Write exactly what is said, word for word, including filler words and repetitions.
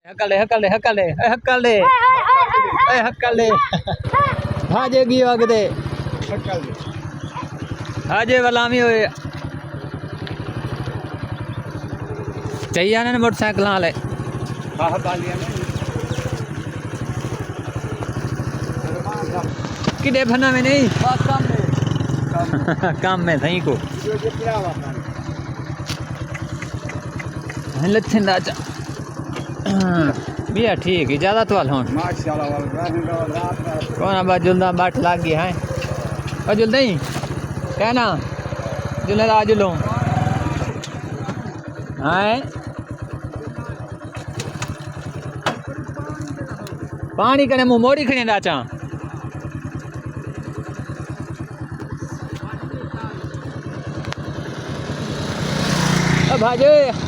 हकल दे, हकल दे, हकल दे, ए, हकल दे। ए, हकल दे। भाजे गियो अगदे। हाजे वलामी होए। चाहिए ना मोटरसाइकिल वाले। किडे फना में नहीं। काम में सही को। लच्छन राजा। भैया ठीक है, ज्यादा तो हाल होण। माशाल्लाह, वाल रहने का वाल रात रात। कौन अब जुलदा बाट लाग गया है? ओ जुलदा ही? क्या ना? जुलदा आ जुलो। हाय। पानी कने मुंह मोड़ी खड़े राजा। ओ भाजे।